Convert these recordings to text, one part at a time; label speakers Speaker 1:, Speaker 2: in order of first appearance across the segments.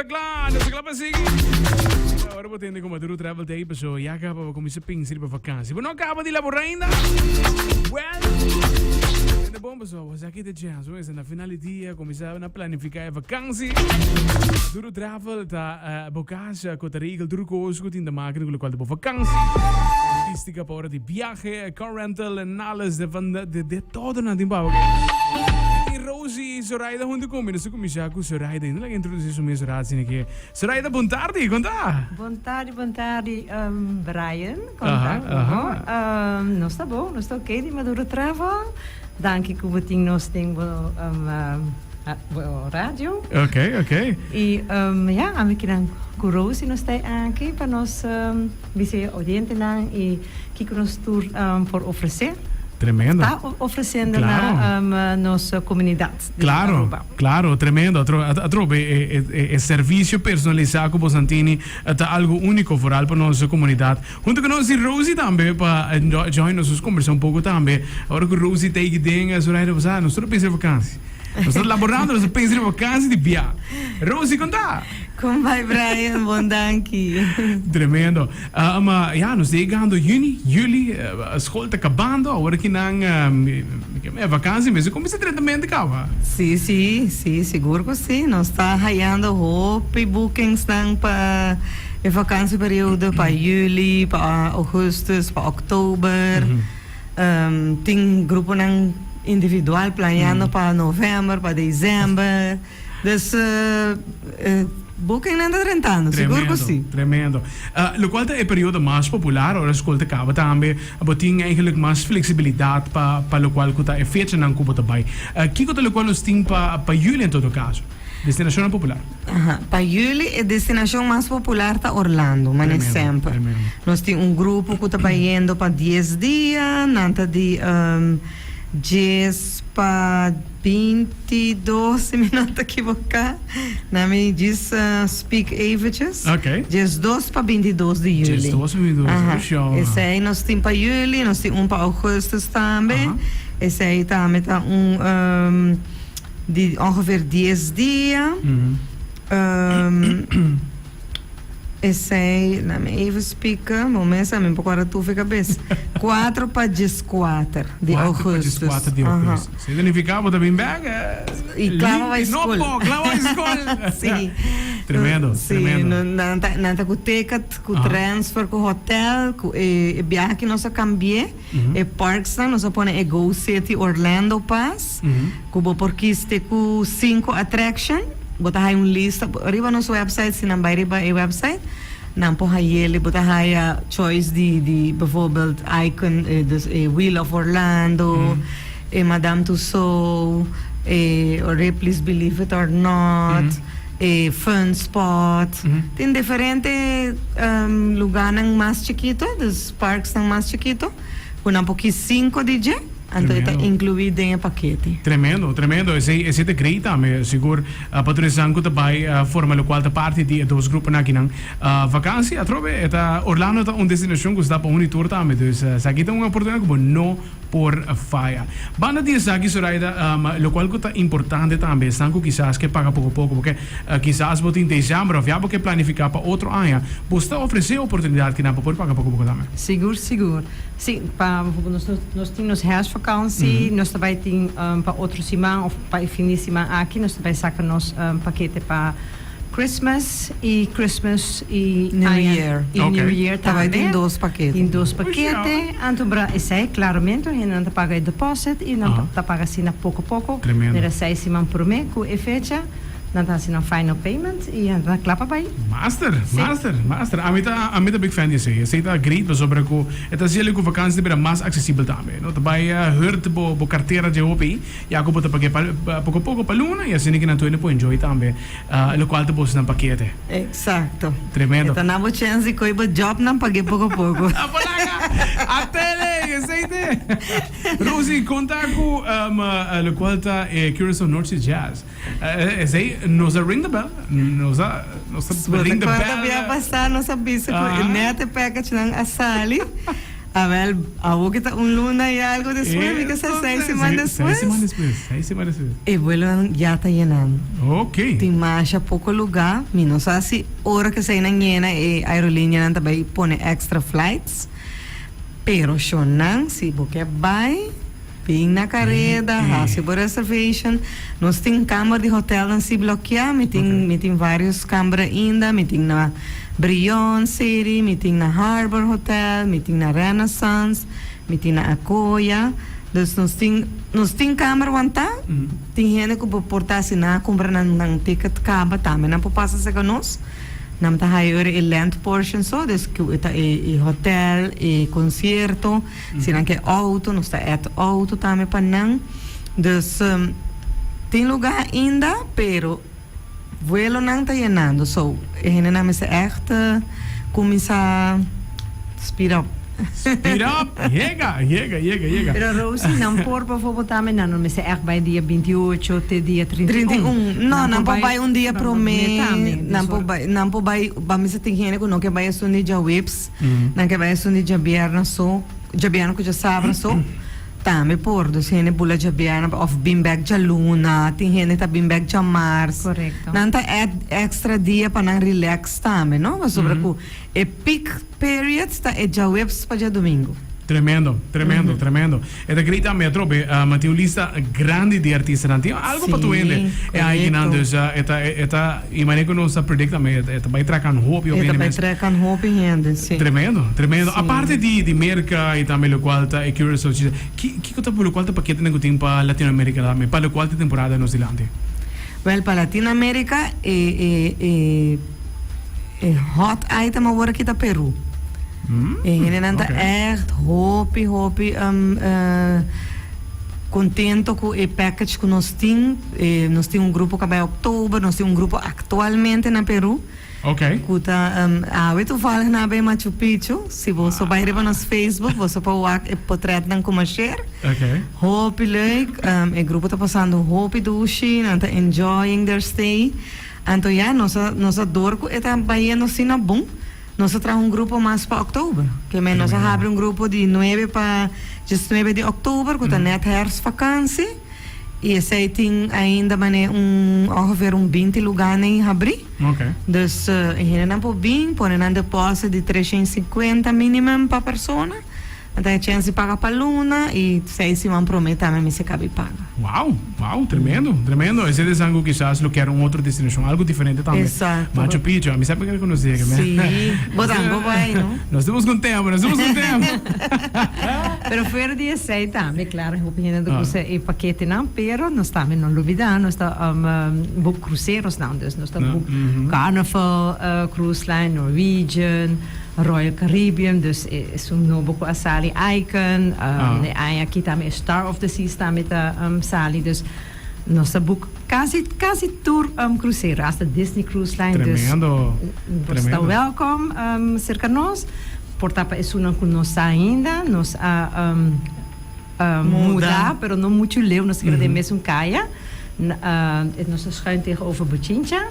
Speaker 1: ta kla, nos ta kla pa sigui. Ora bo tende ku Maduro Travel Day, paso ya kaba bo kuminsá pensa riba vakansi. Bo no kaba di laborá ainda? Well, tende bon paso bo sa ki ta chance. Bo mester na final di dia kuminsá na planifiká e vakansi. Maduro Travel ta bo kas ku ta regel tur kos ku tin ta maken ku lokual ta bo vakansi. Logistica pa ora di biahe, car rental en alles de van de de todo nan tin pa bo. Tin Rosie y Zoraida hunto ku mi. Nos ta kuminsá ku Zoraida. I no laga introdusi su mes raad sino ke Zoraida bon tardi, kon ta?
Speaker 2: Bon tardi, bon tardi Brian, kon ta ku bo? Nos ta bon, nos ta ok di Maduro Travel. Danki ku bo tin nos den bo bo radio.
Speaker 1: Ok, ok.
Speaker 2: Y ya, ami kinan ku Rosie nos ta aki pa nos bisa e audientenan y kiko nos tur por ofrece.
Speaker 1: Tremendo.
Speaker 2: Ta ofreciendo na nos comunidad di Aruba.
Speaker 1: Claro, tremendo. Atro, atrobe e, e, e servicio personalisa cu bosan tini ta algo unico vooral pa nos comunidad. Hunto cu nos tin Rosie tambe pa join nos nos conversa un poco tambe. Ora cu Rosie ta aki den Zoraida bo sa nos tur a pensa riba vakantie. Nos ta laborando nos ta pensa riba vakantie di bia. Rosie con ta?
Speaker 3: Con bai Brian, bon danki.
Speaker 1: Tremendo. Ma ya nos ta yegando juni, juli, school ta cabando awor aki nan e vakantie mester cuminsa tratamente caba.
Speaker 3: Si, si, si, sigur cu si. Nos ta hayando hopi bookingsnan pa E vakantieperiodo pa juli, pa augustus, pa oktober. Tin gruponan individual planeando pa november, pa december. Dus bookingnan ta drentando, sigur ku si.
Speaker 1: Tremendo, tremendo. Lokual ta e periodo mas popular ora skol ta kaba tambe, bo tin eigenlijk mas fleksibilidat pa pa lokual ku ta e fechanan ku bo ta bai. Kiko ta lokual nos tin pa pa juli en todo kaso? Destinashonnan popular.
Speaker 3: Aha. Pa juli e destinashon mas popular ta Orlando, manera
Speaker 1: Tremendo,
Speaker 3: semper.
Speaker 1: tremendo.
Speaker 3: Nos tin un grupo ku ta bayendo pa dies dia, nan ta di dies pa bintidos si mi no ta kiboká. Nan mi djis speak eventjes.
Speaker 1: Ok.
Speaker 3: Diesdos pa bintidos di juli.
Speaker 1: Diesdos pa bintidos,
Speaker 3: Aha.
Speaker 1: Sho.
Speaker 3: Esei nos tin pa juli, nos tin un pa augustus tambe.
Speaker 1: Aha.
Speaker 3: Esei tambe ta un. Di ongeveer dies dia. Esei, laat me even spieken, bo mes a mi por kòrda tufe kabes. Kuatro pa dieskuater di
Speaker 1: Kuatro pa
Speaker 3: augustus.
Speaker 1: dieskuater di augustus. Esei ta nifiká bo ta bin bèk
Speaker 3: I kla pa bai
Speaker 1: limpi,
Speaker 3: skol.
Speaker 1: nobo, kla pa bai skol.
Speaker 3: Sí.
Speaker 1: Tremendo,
Speaker 3: Sí,
Speaker 1: tremendo.
Speaker 3: nan ta, nan ta ku ticket, ku transfer, ku hotel, ku e biahe ki nos a kambi'é. E parksnan nos a pone e Go City Orlando Pass ku bo por kis te ku sinku attraction. Bo ta haya un lista riba nos website, si nan bai riba e website nan por hay'el. Bo ta haya choice di di bijvoorbeeld Icon dus e Wheel of Orlando, e Madame Tussauds, e Ripley's Believe It or Not, e Fun Spot. Tin diferente lugarnan mas chikito dus. Parksnan mas chikito ku nan por kis sinku di dje, anto e ta inkluí den e pakete.
Speaker 1: Tremendo, tremendo. Esei, esei ta great tambe. Sigur pa tur esnan ku ta bai forma lokual ta parti di e dos gruponan akinan. Vakansi atrobe e ta, Orlando ta un destinashon ku sta pa un di tur tambe. Dus esaki ta un oportunidat ku bo no por faya. Banda di esaki Zoraida, lokual ku ta importante tambe esnan ku kisas ke paga poko poko porque kisas bo tin december of ya bo ke planifiká pa otro aña, bo sta ofresé oportunidat kinan pa por paga poko poko tambe.
Speaker 2: Sigur sigur. Si, pa nos nos tin nos herfstvakantie, nos ta bai tin pa otro siman of pa e fin di siman aki nos ta bai saka nos pakete pa Christmas y Christmas y
Speaker 3: New
Speaker 2: aña
Speaker 3: Year.
Speaker 2: y
Speaker 1: Ok.
Speaker 2: New Year
Speaker 3: Ta bai
Speaker 2: tambe.
Speaker 3: tin dos pakete.
Speaker 2: Tin dos pakete. Anto bra esei claramente hendenan ta paga e deposit y nan
Speaker 1: Aha.
Speaker 2: ta paga asina poco poco.
Speaker 1: Tremendo.
Speaker 2: Mira seis siman prome cu e fecha nan ta haci nan final payment y nan ta cla pa bai.
Speaker 1: Master,
Speaker 2: Sí.
Speaker 1: master, master. Ami ta, ami ta big fan di esei. Esei ta great pasobra cu e ta haciel cu vakantie ta bira mas accesibel tambe. No ta bai hurt bo, bo cartera dje hopi. Ya cu bo ta pag'é pa poco poco pa luna y asina ki nan tur por enjoy tambe locual ta boso nan pakete.
Speaker 3: Exacto.
Speaker 1: Tremendo.
Speaker 3: E ta na bo chance di coy bo jobnan pag'é poco poco.
Speaker 1: Apalaga! Atele! Esey te! Rosie, conta cu locual ta e Curaçao North Sea Jazz. Esey nos a ring the bell. Nos a nos a ring the bell.
Speaker 3: Bo ta corda bia pasa nos a bisa cu e net e packagenan a sali. Awel, awor ki ta un luna i algo despues, mi ke sa seis siman despues.
Speaker 1: Seis siman despues, seis siman despues.
Speaker 3: E vuelonan ya ta yenando.
Speaker 1: Ok.
Speaker 3: Tin masha poko lugá. Mi no sa si ora ku eseinan yena e aerolíneanan ta bai pone extra flights. Pero shonnan, si bo ke bai, bin na kareda, hasi bo reservation. Nos tin kamber di hotelnan si blokeá. Mi tin, mi tin vários kamber ainda. Mi tin na Brion City, mi tin na Harbor Hotel, mi tin na Renaissance, mi tin na Akoya. Dus nos tin, nos tin kamber wantá. Tin hende ku bo por ta hasi nan a kumpra nan nan ticket kaba tambe nan por pasa serka nos. Nan ta haya ora e land portion so, dus ku e ta e hotel, e konsierto. Si nan ke outo, nos ta add outo tambe pa nan. Dus tin lugá ainda, pero vuelonan ta yenando. So e hendenan mester ègt kuminsá speed up.
Speaker 1: Speed up! Yega, yega, yega, yega.
Speaker 2: Pero Rosie, nan por bijvoorbeeld tambe, nan no mester ègt bai dia 28 te dia 31.
Speaker 3: 31. No, nan por bai un dia promé. Nan por bai, nan por bai, ba mester tin hende ku no ke bai esun di djaweps. Nan ke bai esun di djabièrnè so, djabièrnè ku djasabra so, tambe por. Dus hende bula djabièrnè òf bin bèk djaluna, tin hende ta bin bèk djamars.
Speaker 2: Korekto.
Speaker 3: Nan ta add èkstra dia pa nan rilèks tambe, no? Pasobra ku e peak period ta e djaweps pa djadumingu.
Speaker 1: Tremendo, tremendo, tremendo. E ta grita mi atrobe, ma tin un lista grandi di artistanan. Tin algo pa tur hende.
Speaker 3: Sí,
Speaker 1: E aikinan,
Speaker 3: korekto.
Speaker 1: dus e ta, e ta, i manera ku nos ta predict tambe, e ta bai traka un hopi, hopi
Speaker 3: E ta
Speaker 1: hende
Speaker 3: bai
Speaker 1: mes.
Speaker 3: traka un hopi hende, sí.
Speaker 1: Tremendo, tremendo.
Speaker 3: Sí.
Speaker 1: Aparte di, di Merka i tambe lokual ta e Curaçao, ki, kiko ta lokual ta paketenan ku tin pa Latinoamerika tambe, pa lokual ta temporada nos dilanti?
Speaker 3: Wèl, pa Latinoamerika e, e, e. E hot item awor aki ta Peru. E hendenan ta echt hopi hopi contento cu e package cu nos tin. Nos tin un grupo cu a bay october, nos tin un grupo actualmente na Peru. Cu ta awe toevallig nan a bay Machu Picchu. Si boso bay riba nos Facebook boso por wak e potretnan cu mi a share. Hopi leuk. E grupo ta pasando hopi dushi, nan ta enjoying their stay. Anto ya, nos a nos a dor ku e ta bayendo asina bon, nos a traha un grupo mas pa òktober. Ke men nos a habri un grupo di nuebe pa diesnuebe di òktober ku ta nèt hèrfstvakansi i esei tin ainda manera un ongeveer un binti lugánan habrí. Dus e hendenan por bin pone nan depòsit di treshen i sinkuenta minimum pa persona. Nan ta e chens di paga pa luna y seis siman prome tambe mester cabi paga.
Speaker 1: Wow, wow, tremendo, tremendo. Ese ta esan cu kisas lo kier un otro destinacion, algo diferente tambe.
Speaker 3: Exacto.
Speaker 1: Machu Picchu, ami semper kier conoce.
Speaker 3: Sí, bo tampoco bay, no?
Speaker 1: Nos ta busca un tempo, nos ta busca un tempo.
Speaker 2: Pero fuera di esey tambe, claro, hopi hende ta gusta e paketenan, pero nos tambe no lubida, nos ta boek crucerosnan, dus nos ta boek Carnival Cruise Line, Norwegian, Royal Caribbean, dus esun nobo ku a sali Icon, e aña aki tambe e Star of the Seas tambe ta sali, dus nos ta boek kasi kasi tur krusero, hasta Disney Cruise Line, dus
Speaker 1: Tremendo,
Speaker 2: bo ta
Speaker 1: tremendo.
Speaker 2: welkom serka nos, por ta pa esunnan ku no sa ainda, nos a Muda, pero no mucho leu, nos ta keda den mesun kaya. Nos ta schuin tegenover Bochincha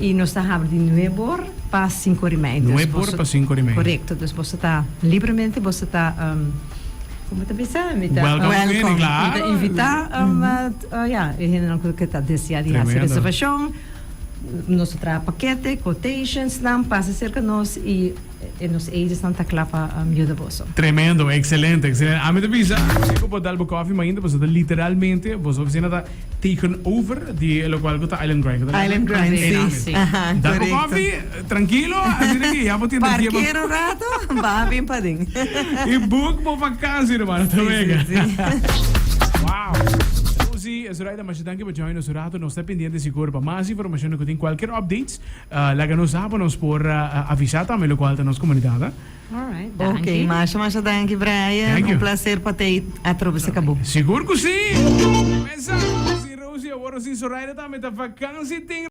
Speaker 2: y nos ta habri di nuebe or pa sinku or y mei.
Speaker 1: Nuebe or pa sinku or y mei.
Speaker 2: Korekto, dus boso ta libremente, boso ta, komo ta bisa? Mi ta
Speaker 1: Welkom,
Speaker 2: Mi
Speaker 1: claro.
Speaker 2: ta invita, ya, e hendenan ku ta desea di hasi reservashon. Nos ta traha pakete, quotations nan, pasa serka nos y. E nos agents-nan ta kla pa yuda boso.
Speaker 1: Tremendo, excelente, excelente. Ami ta bisa, si cu bo dal bo koffie mainta, pasobra ta literalmente boso oficina ta tegenover di e locual cu ta Island Grind. Cu ta
Speaker 3: Island Grind,
Speaker 1: Ei,
Speaker 3: si.
Speaker 1: nami.
Speaker 2: Si.
Speaker 3: Aha,
Speaker 1: Dal bo
Speaker 3: correcto.
Speaker 1: koffie, trankilo, asina ki ya bo tin energia pa.
Speaker 3: Parkeer un rato, baha bin paden.
Speaker 1: Y book bo vakantie, hermano. Ta
Speaker 3: Si,
Speaker 1: wega.
Speaker 3: si, si.
Speaker 1: Wow. Rosie, Zoraida, masha danki pa join nos un rato. Nos ta pendiente sigur pa mas informacion cu tin cualkier updates. Laga nos sa pa nos por avisá tambe lokual ta nos komunidat, ha?
Speaker 2: Alright,
Speaker 3: Ok,
Speaker 2: danki.
Speaker 3: masha masha danki Brian.
Speaker 1: Thank you.
Speaker 3: Un placer pa te atrobe se cabo.
Speaker 1: Sigur ku si! Mesa, si Rosie awor si Zoraida tambe ta vakantie tin.